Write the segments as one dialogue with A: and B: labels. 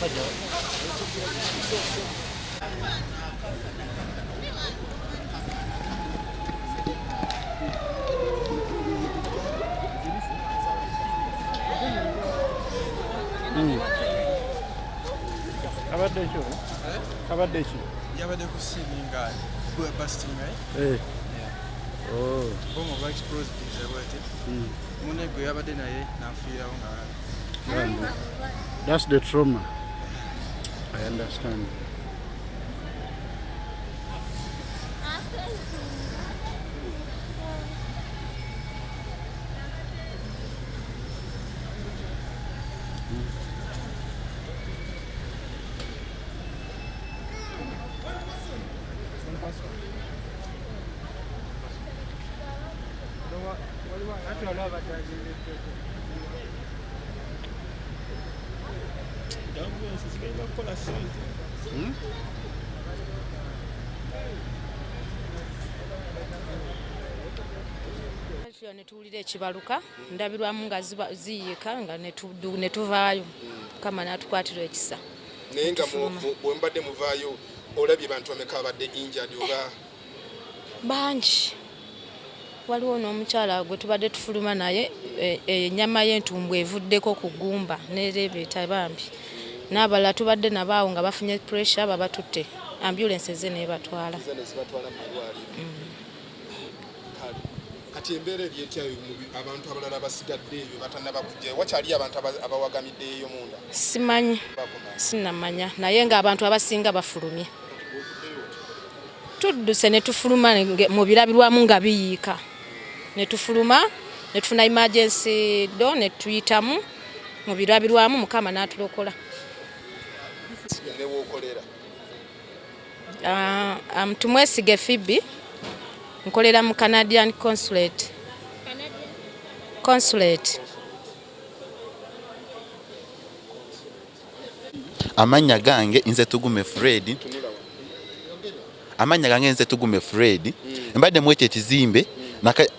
A: Abadde ki? Abadde ki?
B: Yabadde ku scene nga busting, right?
A: Eh. Oh.
B: Bomb oba explosives bweti. Munne gwe yabadde naye n'afiirawo nga
A: That's the trauma. I understand.
C: Netuwulira ekibaluka ndabirwamu nga ziyiika nga netuvaayo, Mukama n'atukwatira ekisa.
D: Naye nga bwe mbadde muvaayo, olabye bantu bameka abadde injured oba?
C: Bangi. Waliwo n'omukyala gwe tubadde tufuluma naye, ennyama y'entumbwe evuddeko ku ggumba nereebeeta bambi. N'abalala tubadde nabaawo nga bafunye pressure, babatutte, ambulance eze neebatwala.
D: Eza ne zibatwala mu malwaliro. Kale kati embeera eri etya abantu abalala basigadde eyo batannaba kujjayo? Wakyaliyo abantu abawagamiddeeyo munda?
C: Simanyi.
D: Bakoma.
C: Sinamanya, naye ng'abantu abasinga bafulumye. Tudduse ne tufuluma mu birabirwamu nga biyiika, ne tufuluma ne tufuna emergency door ne tuyitamu mu birabirwamu, Mukama n'atulokola.
D: Ne wookolera?
C: Tumwesige Phoebe, nkolera mu Canadian Consulate.
E: Amannya gange nze Tugume Fred. Amannya gange nze Tugume Fred. Mbadde mu ekyo ekizimbe,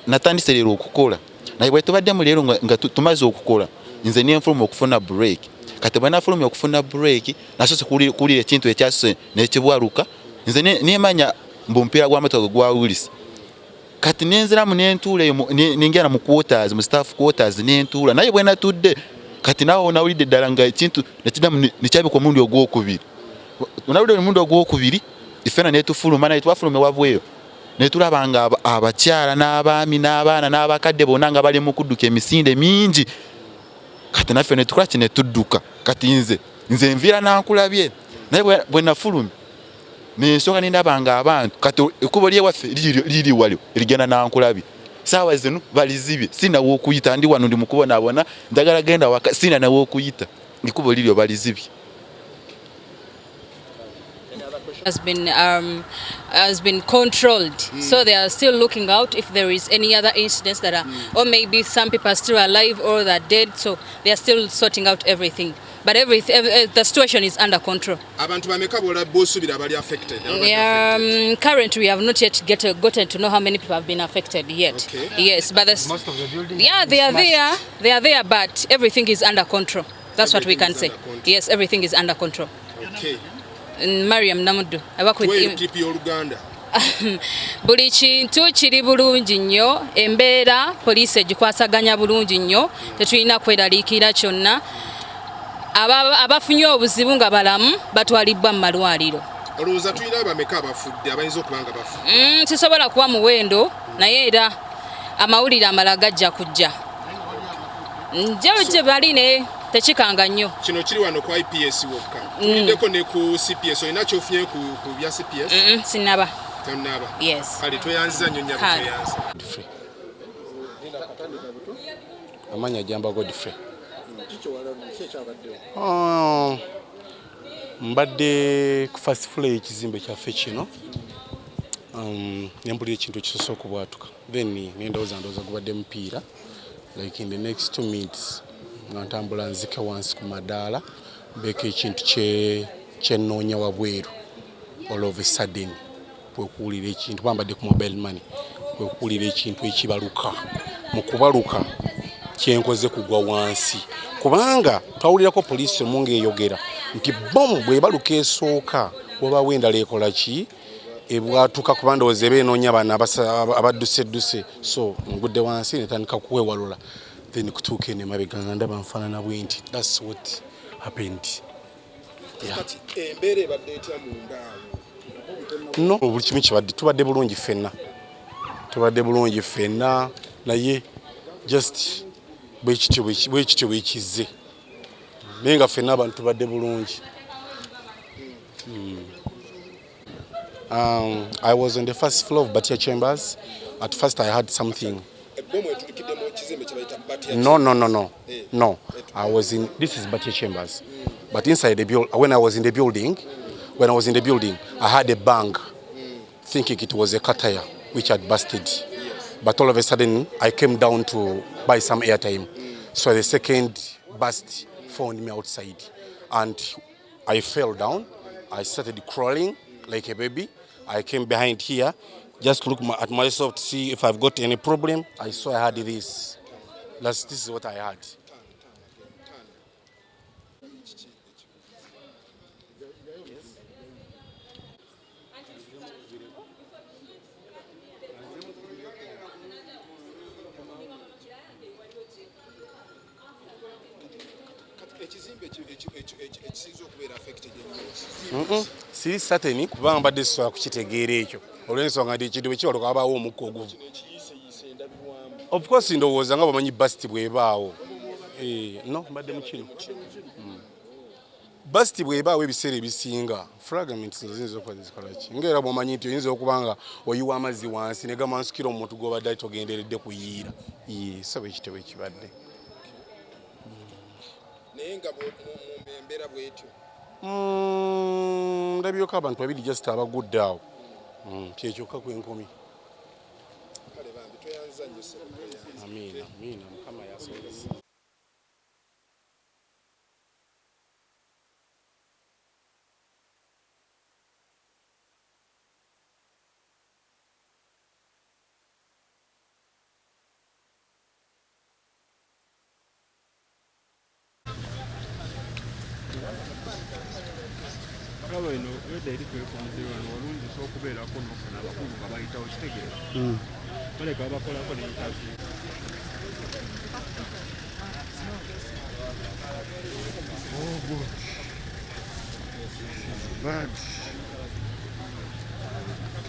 E: natandise leero okukola, naye bwe tubaddemu leero nga tumaze okukola, nze nenfuluma okufuna break. Kati bwe nafulumya okufuna break, nasoose kuwulira ekintu ekyasuse nekibwaluka. Nze nemanya mbu omupiira gw'amotoka gwawulise. Kati nenziramu nentuula eyo nengenda mu quarters, mu staff quarters, nentuula. Naye bwe natudde kati naawe nawulidde ddala nga ekintu nekiddamu nekyabika omulundi ogwokubiri. Nawulidde omulundi ogwokubiri, ffena netufuluma, naye twafuluma ewabweru netulaba nga abakyala n'abaami n'abaana n'abakadde bonna nga bali mu kudduka emisinde mingi. Kati naffe netukola ki? Netudduka. Kati nze nviira nankulabye, naye bwe nafulumye nensooka nendaba nga abantu, kati ekkubo lyewaffe liri walyo erigenda nankulabye, saawa zino balizibye, sina wokuyita. Ndi wano, ndi mukubonaabona, njagala genda waka, sina nawokuyita, ekkubo liryo balizibye.
F: Has been controlled. So they are still looking out if there is any other incidents that are, or maybe some people are still alive or they're dead. So they are still sorting out everything. But the situation is under control.
D: Abantu bameka b'osuubira abali affected, ababadde affected?
F: Currently, we have not yet gotten to know how many people have been affected yet. Yes, but
B: Most of the buildings
F: yeah, they are there. They are there, but everything is under control. That's what we
D: Everything
F: can
D: is
F: say.
D: under control.
F: Yes, everything is under control.
D: Okay.
F: Mariam Namuddu. I work with
D: Tuweeyo
F: him.
D: tip y'Oluganda.
F: Buli kintu kiri bulungi nnyo. Embeera poliisi egikwasaganya bulungi nnyo, tetulina kweraliikirira kyonna. Abafunye obuzibu nga balamu batwalibwa mu malwaliro.
D: Olowooza tulina bameka abafudde, abayinza okuba nga bafudde?
F: Sisobola kuwa muwendo, naye era amawulire amala gajja kujja nje gye bali, naye tekikanga nnyo.
D: Kino kiri wano ku IPS wokka, tuliddeko ne ku CPS. Olina kyofunyeyo ku bya CPS?
F: Sinaba.
D: Tonaba?
F: Yes.
D: Kale, tweyanziza nnyo nnyabo.
F: Kale.
D: Tweyanza.
G: Godfrey. Amanya Jamba Godfrey. Oh, mbadde ku first floor y'ekizimbe kyaffe kino, nempulira ekintu ekisoose okubwatuka, then nendowooza ndowooza gubadde mupiira. Like in the next 2 minutes nga ntambula nzike wansi ku madaala, mbeeko ekintu kyenoonya wabweru. All of a sudden kwekuwulira ekintu, bambadde ku mobile money, kwekuwulira ekintu ekibaluka. Mu kubaluka kyenkoze kugwa wansi, kubanga twawulirako poliisi omu ng'eyogera. Nti bomu bw'ebaluka esooka wabaawo endala ekola ki ebwatuka kuba ndowooza eba enoonya bano abaddusedduse. So ngudde wansi netandika kuwewalula, then kutuuka eno emabega nga ndaba nfaanana bwe nti. That's what happened. Yeah.
D: Kati embeera ebadde etya munda awo?
G: No, buli kimu kibadde, tubadde bulungi ffenna, tubadde bulungi ffenna, naye just bwekityo bwekityo bwekizze, naye nga ffenna abantu tubadde bulungi. I was on the first floor of Batia Chambers. At first I had something.
D: Ebbomu etulikidde mu kizimbe kye bayita Batia?
G: No, no, no, no.
D: Eh.
G: No. I was in, this is Batia Chambers. But inside the building, when I was in the building, when I was in the building, I had a bang, thinking it was a car tire which had busted. But all of a sudden, I came down to buy some airtime. So the second burst found me outside. And I fell down. I started crawling like a baby. I came behind here, just look at myself to see if I've got any problem. I saw I had this. This is what I had.
D: Ekizimbe ekisinza okubeera affected ennyo?
G: Siri certain kubanga mbadde sisobola kukitegeera ekyo olw'ensonga nti ekintu bwe kibaluka wabaawo omukka oguvu.
D: Ekiyiiseyiise endabirwamu.
G: Of course ndowooza nga bamanyi burst bw'ebaawo. No, mbadde mu kino. Burst bw'ebaawo ebiseera ebisinga fragments zo ziyinza okuba zikola ki, ng'era bw'omanyi nti oyinza okuba nga oyiwa amazzi wansi ne gamansukira omuntu gw'obadde togenderedde kuyiira. Ye, so bwe kityo bwe kibadde.
D: Naye nga mu embeera bw'etyo?
G: Ndabyeko abantu babiri just abagudde awo. Kyekyokka kwenkomi.
D: Kale bambi toyanza nnyo ssebo.
G: Amiina, amiina, Mukama yasobozesa.
A: Olaba eno wedda eri kwekunze wano walungi, osobola okubeerako nofuna abakulu nga bayitawo, kitegeera baleka babakolako ne interview. Oh God. This is bad.